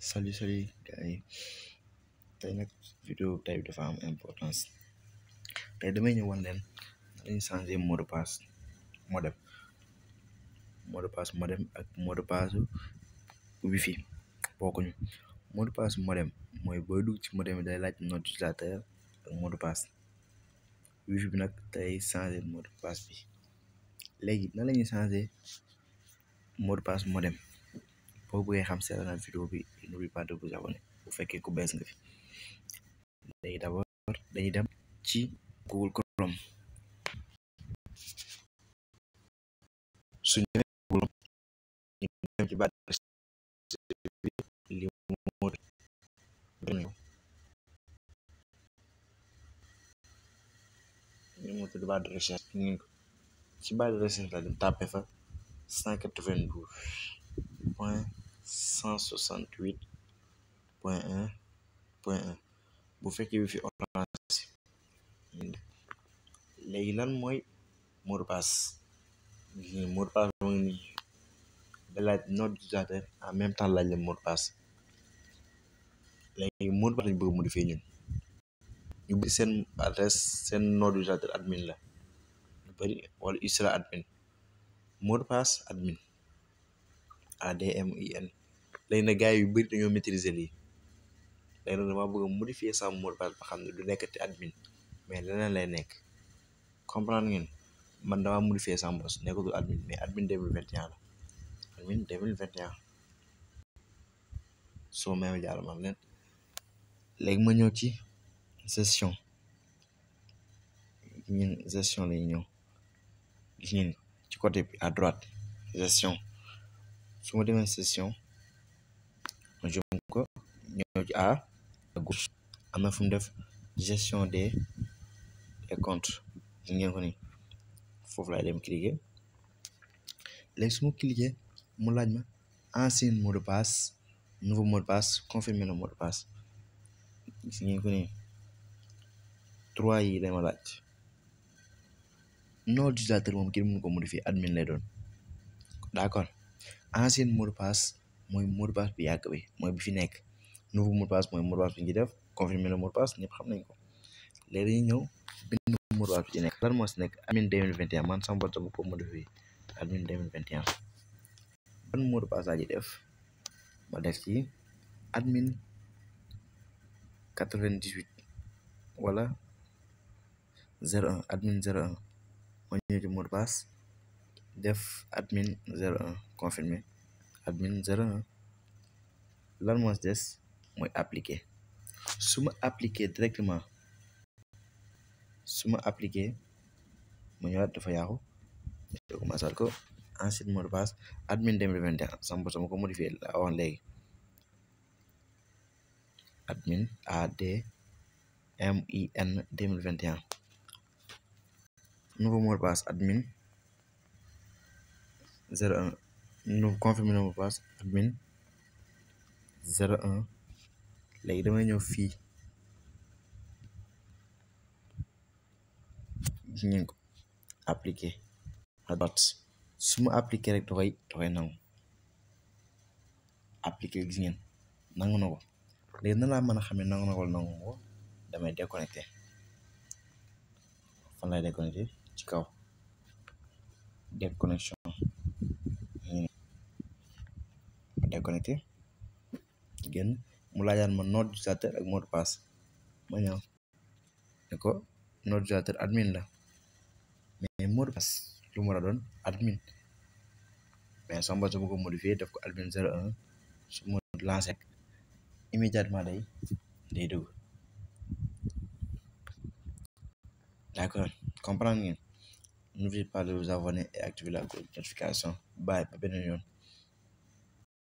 Salut gars yi tey nag vidéo tey bi dafa am importance tey damay ñëw wan leen dañuy changer mot de passe modem ak mot de passe wifi bokkuñu. Mot de passe modem mooy booy dugg ci modem bi day laaj nom d'utilisateur ak mot de passe. Wifi bi nag day changer mot de passe bi. léegi nan la ñuy changer mot de passe modem boo bëggee xam seetaan vidéo bi n'oublie pas de vous abonner bu fekkee ku bees nga fi. léegi d'abord dañuy dem ci Google Chrome suñu demee Google ñu dem ci barre li moo tudd barre de recherche ci barre de recherche la dem tapé fa 192.168.1.1 bu fekkee wi fi orange. léegi lan mooy mot de passe mot de passe mooy nii da laaj nom d'utilisateur en même temps laaj la mot de passe. léegi mot de passe lañu bëgg modifier ñun ñu bëri seen adresse seen nom d'utilisateur admin la ñu bëri wala usra admin mot de passe admin ADMIN. léegi nag gars yu bëri dañoo maîtriser lii léegi nag dama bëgg a modifier sama mot de passe ba xam ne du nekkati admin mais leneen lay nekk. comprendre ngeen man dama modifier sama bos nekkatul admin mais admin 2021 la admin 2021 soo may jàll ma leen. léegi ma ñëw ci gestion la ñuy ñëw gis ngeen ci côté bi à droite gestion su ma demee gestion ma jëm ko ñëw ci à gauche am na fu mu def gestion des comptes gis ngeen ko ni foofu laay dem cliquer. léegi su ma cliquer mu laaj ma ancien mot de passe nouveau mot de passe confirmer le mot de passe gis ngeen ko ni 3 yi lay ma laaj. nom d'utilisateur moom kenn mënu ko modifier admin lay doon d'accord. ancien mot de passe mooy mot de passe bi yàgg bi mooy bi fi nekk. nouveau mot de passe mooy mot de passe bi ñu def confirmer le mot de passe ñëpp xam nañ ko. léegi dañuy ñëw bind mot de passe bi ci nekk lan moo si nekk admin 2021 man sama bopp ko modifier admin 2021. ban mot de passe laa ji def ma def ci admin 98 wala 01 admin 01 ma ñëw ci mot de passe def admin 01 confirmer admin 01. lan moo des mooy appliquer su ma appliquer directement ma ñëwaat dafa yaaxu te commencé ko ancien mot de passe admin 2021 sama ko modifier la wax léegi admin ADMIN 2021. nouveau mot de passe admin 01 nous confirmer le mot de passe admin 01. léegi damay ñëw fii gis ngeen ko appliquer à droite su ma appliquer rek dafay nangu appliquer gis ngeen nangu na ko. léegi nan laa mën a xamee nangu na ko nangu ko damay déconnecté fan lay déconnecté ci kaw déconnexion ma déconnecté génn mu laajaan ma nom d'utilisateur ak mot de passe ma ñëw ne ko nom d'utilisateur admin la mais mot de passe lu mu war a doon admin mais sama bopp ko modifier def ko admin 01 su ma lancé immédiatement day dugg d'accord. comprendre ngeen n'oubliez pas de vous abonner et activer la notification. Bye ba beneen yoon.